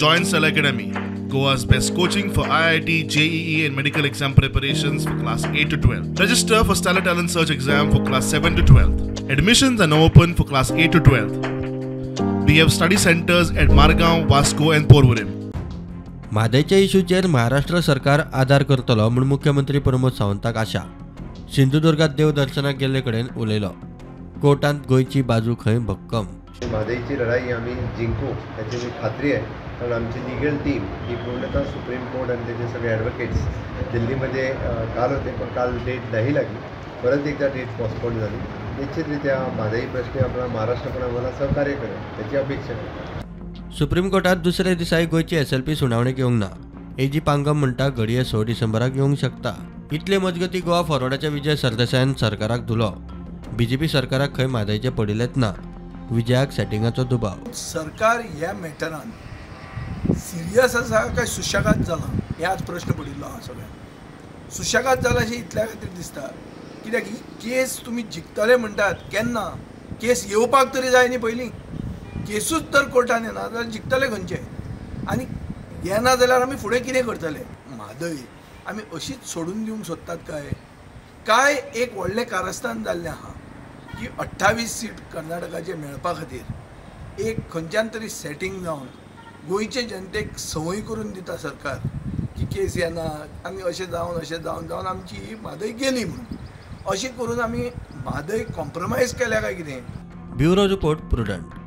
Join Stellar Academy, Goa's best coaching for IIT, JEE and medical exam preparations for class 8 to 12. Register for Stellar Talent Search exam for class 7 to 12. Admissions are now open for class 8 to 12. We have study centers at Margao, Vasco and Porvorim. म्हादयच्या इशूचेर महाराष्ट्र सरकार आदार करतलो म्हूण मुख्यमंत्री प्रमोद सावंताक आशा. सिंधुदुर्गात देवदर्शनाक गेल्ले कडेन उलयलो. कोर्टांत गोंयची बाजू खंय भक्कम. म्हादयची लढाई आम्ही जिंकू याची मी खात्री आहे, कारण आमची लिगल टीम ही पूर्णतः सुप्रीम कोर्ट आणि त्याचे सगळे ॲडव्होकेट्स दिल्लीमध्ये काल होते, पण काल डेट नाही लागली, परत एकदा डेट पोस्टपोन झाली. निश्चितरित्या म्हादई प्रश्न आपला महाराष्ट्र पण आम्हाला सहकार्य करेल त्याची अपेक्षा आहे. सुप्रीम कोर्टात दुसऱ्या दिसाय गोंयची SLP सुनावणेक येवंक ना. एजी पांगम म्हणटा घडये 6 डिसेंबराक येवंक शकता. इतले मजगती गोवा फॉरवर्डाच्या विजय सरदेसायान सरकाराक धुलो. बीजेपी सरकाराक खंय म्हादयचें पडिल्लेंच ना. विजयाक सेटिंगाचो दुबाव. सरकार ह्या मॅटरान सिरियस आसा काय सुशेगाद जाला हे आज प्रश्न पडिल्लो आहा सगळ्यांक. सुशेगाद जाला अशें इतल्या खातीर दिसता कित्याक ही केस तुमी जिखतले म्हणटात केन्ना, केस येवपाक तरी जाय न्ही पयलीं. केसूच तर कोर्टान येना जाल्यार जिखतले खंयचे, आनी येना जाल्यार आमी फुडें कितें करतले. म्हादय आमी अशीच सोडून दिवंक सोदतात काय काय एक व्हडलें कारस्थान जाल्लें आहा की 28 सीट कर्नाटकाचे मेळपा खातीर एक खंयच्यान तरी सेटींग जावन गोंयचे जनतेक संवय करून दिता सरकार की केस येना आनी अशें जावन अशें जावन जावन आमची ही म्हादय गेली म्हणून. अशें करून आमी म्हादय कॉम्प्रोमायज केल्या काय कितें. Bureau report, Prudent.